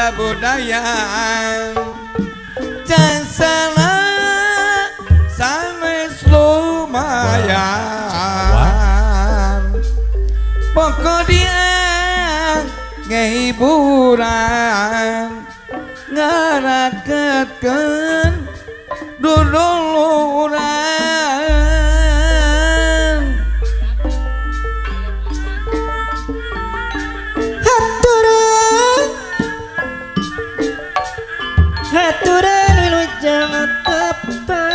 Kabudayaan jasana sanes lumayan. Pokok dia ngehiburan, ngaraketkeun duduluran. Haturan, haturan, wilujeng tepang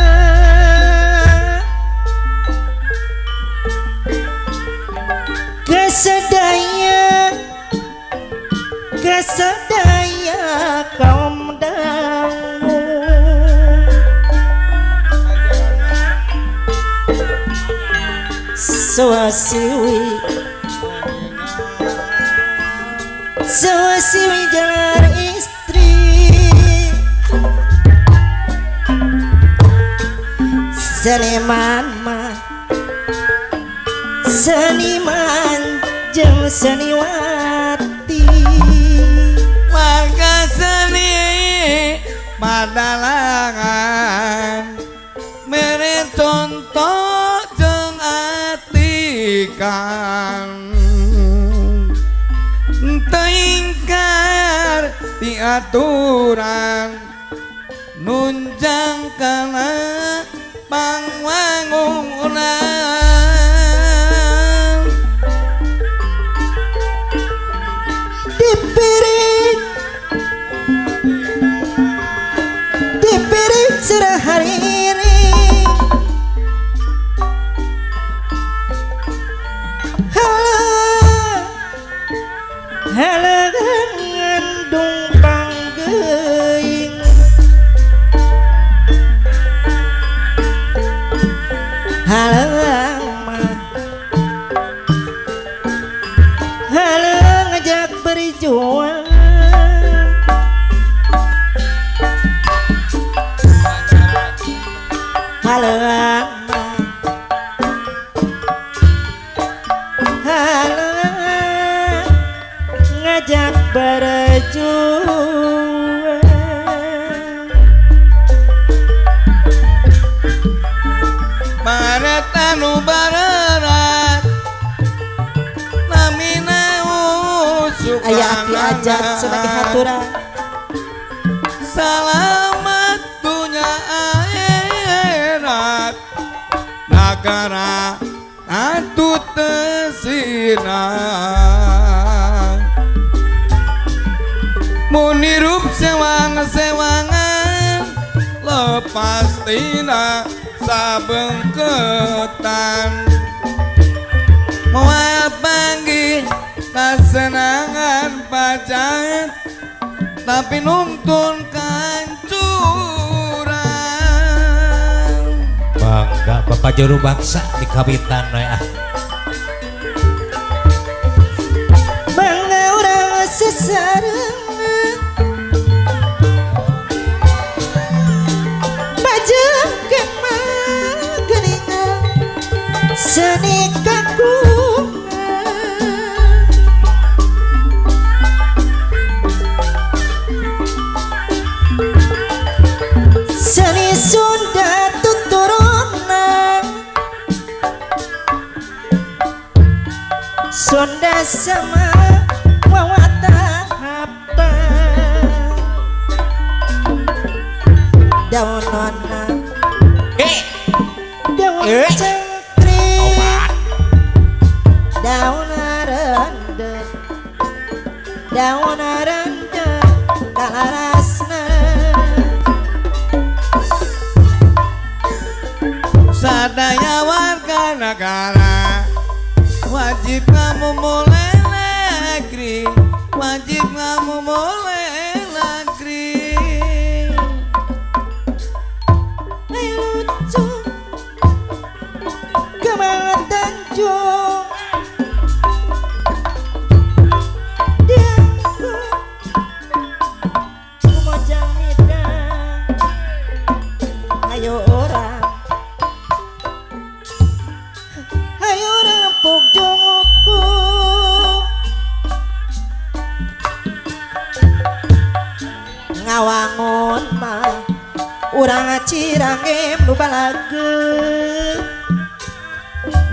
kesedaya, kesedaya kaum dangu. Suwasiwi, suwasiwi jalar istri, seniman mah seniman jeung seniwati. Warga seni padalangan mere contoh jeung atikan, teu ingkar ti aturan, nunjang kana pangwangunan. Dipiring, dipiring surah hari ini. Hala, hala ngandung panggeuing, halang mah halang ngajak berjuang. Halang mah halang ngajak berjuang. Baret anu barerat namina. Aya aki ajat sebagai haturan. Salamat dunya akhirat, nagara atuh tesina. Mun hirup sewang-sewangan, lepas tina sabengketan, moal panggih kasenangan pajak, tapi nungtun kancuran. Bangga Bapak juru baksa di kawitan we ah. Bangga urang sesarengan bajengkeun mageningan seni kagungan. Seni Sunda tuturunan, Sunda sama wawata apa, daun nona, daun cengkrik, daun arende, daun arende kalarasna. Sadaya warga negara wajib kamu mulai negeri, wajib kamu mulai negeri. Ayo lucu kemana Tanjung dianggo kumojang midang, ayo orang, ayo orang puk jongku. Cirangem nu balageung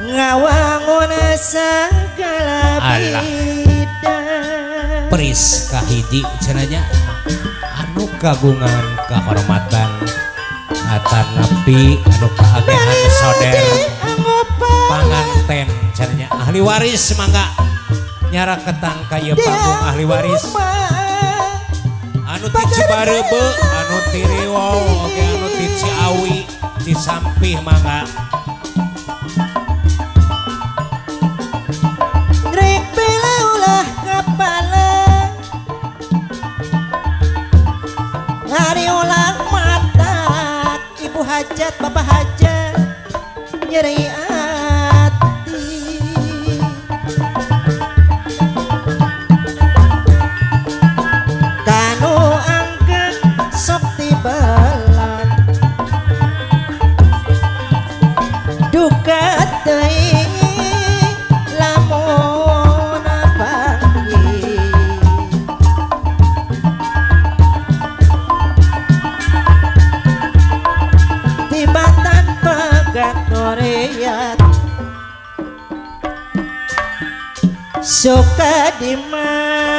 ngawangun sagala Alah. Bidang. Pris kahiji cenah nya, anu kagungan kehormatan atanapi anu kaagehan soder panganten cenah nya, ahli waris mangga nyaraketan ka ieu panggung, ahli waris anu ti Cibareubeu, anu ti Riwau oge, anu ti Ciawi, Cisampih, mangga. Rek bela ulah kepala. Hari ulang mata. Ibu hajat, bapak hajat, nyeri hati. Kanu angkat sok tibelan. Duka teuing lamun panggih. Tibatan pegat noreat. Suka di mana.